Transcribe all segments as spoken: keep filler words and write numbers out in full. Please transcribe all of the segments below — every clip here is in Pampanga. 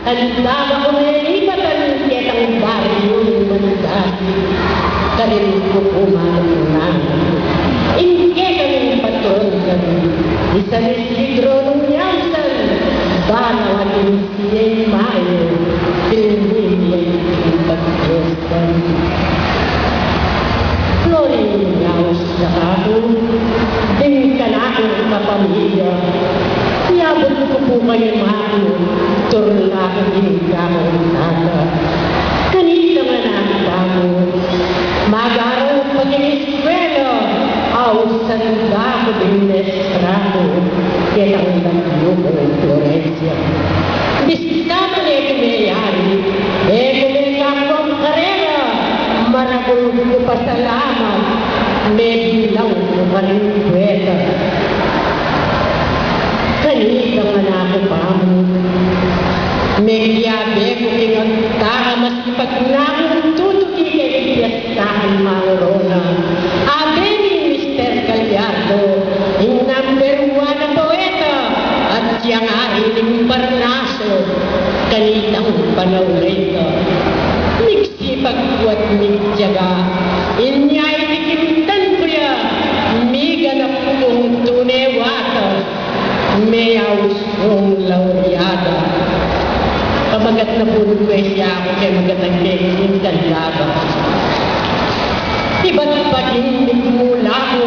Sanda ba ku menibatan ketang baryu ning Mandasi, karin ku ku manang ing kekang patron, karin San Isidro nung Yausan, bana wa king siyeng Mayo, king lili ing pagdiyos. Florin, yaus na kaku, ding kanakung kapamilya, yabut ku pu kaya maku, turla ku ding kakung tata. Kanita man aku pamu, magaraw pa king eskwela, ausan da ku ding mestra ku, ketang lagyu kung Florencia. Bista man e ku meyari, e ku mekakua karera, maragul ku pasalamat, mebilang ku karing puweta. Kanita man aku pamu, mekiabe ku king agtakan, mas ipagnaku tutuki keng pistahan mangrona. Abe ning Mister Gallardo, ing number one a poeta, at yang ari ning Parnaso, kanitang panaun a ita. Migsipag ku at migtiyaga, inya iti kimtan ku ya, miganap kung tune watas, meyaus kung laureada. Pamagat na pun ku ya siya ku keng magatang keng kandaba. Ibat pa king migmula ku,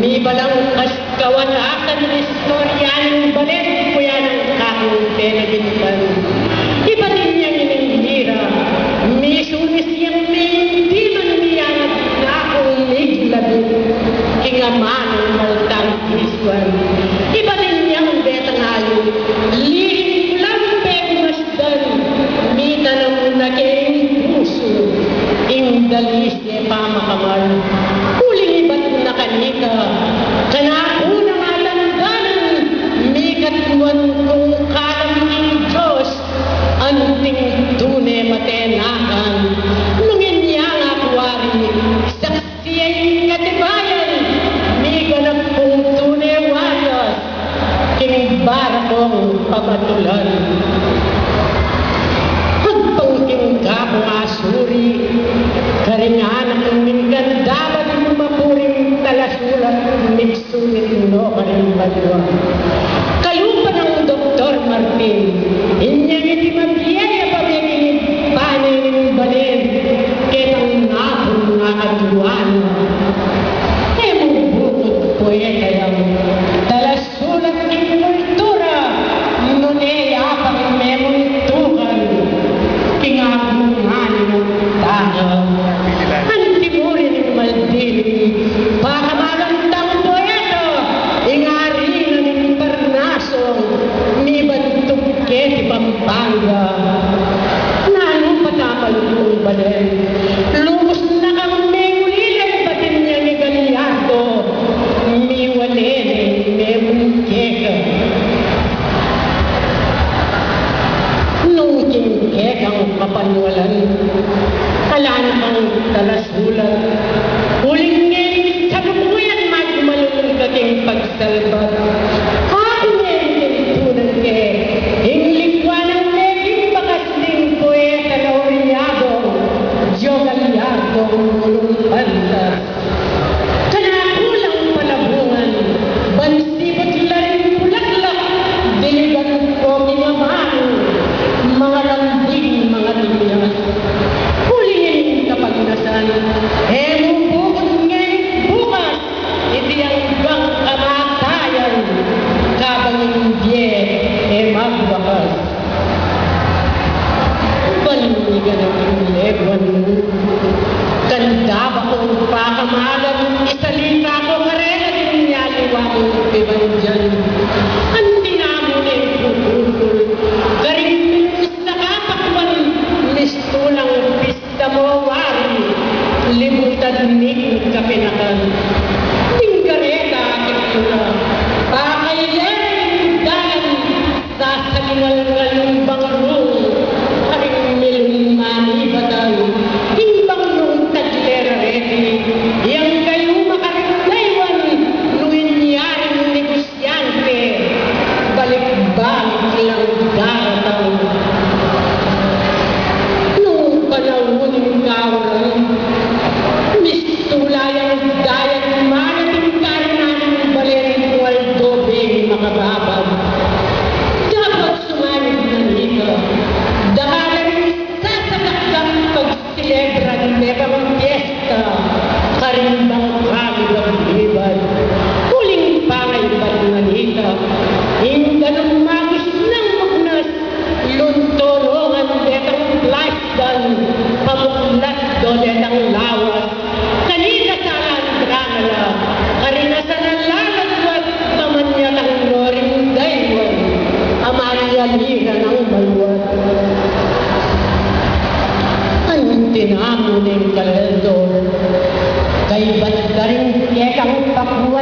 mibalangkas kawatakan ning istorya ning balen ku ya nang kakung penaginpan. Ibat inyang ining lira, misunis yang mengdi man miyanag na kung miglabi king amanung maltang isuan. Ibat inyang detang ayu, liling ku lang pegmasdan, mitanam na keng pusu ing dalis e pamakamal. Uling ibat na kanita, kanaku nang atandanan, mikatluan kung kalam ning Dios, anting tune matenakan. Nung inya nga ku wari, saksi ing katibayan, miganap kung tune watas, king barakung pamatulan. Agpang king kakung asuri, karing anak ning kandaba ding mapuring talasulat, migsulit no karing banua. Kalupa nang Doktor Martin, inyang iti mabie ya pamekinipan ning balen, ketang napun nga katuan. E mu bukut puweta yang talas sulat king kultura, nune ya pang memuntukan king agungan ning tana. Anti mu rin ing maldiling pakamalan tang poeta, ing ari na ning Parnaso, mibantug keti Pampanga. Nanu pa tamal kung balen, lubus na kang mengulila, ibat inyang i Gallardo, miwale ne ing memun keka. Nung king kekang kapanwalan, ala na kang talasulat, uling ngeni kalukuyan magmalul ka king pagsalbat. Aku ngeni king tunan ke, ing likuan nang meging bakas ning poeta laureado, Joe Gallardo, Lulong Pantas. Kanaku lang palabungan, ban siput la ring bulaklak, diligan ku king amanu, mangalandig, mangatimyas. Uling ining kapagnasan, e mu bukut ngeni bukas, iti anggang kamatayan, kabang ing bie e magwakas. Ban miganap ing leguan mu, kandaba kung pakamalan, isalita ku karela ding aliwa mung pibandian. Anti na mu neng pupukul karing minus na kapakwan, mistulang pis Damo wari, libutad ning kapinakan. Ding gareta akit ku na, pakaileran ing dalan, sasalingal ngan ing bangrung, karing milung manibatan, ing bangrung taglera reti, yang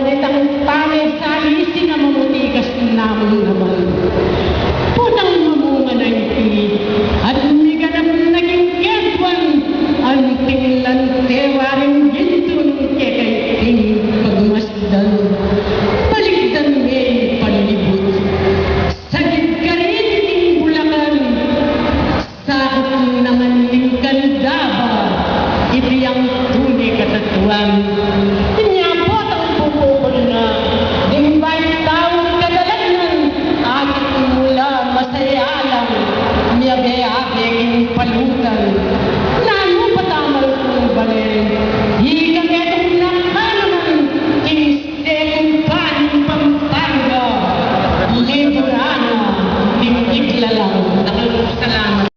Takut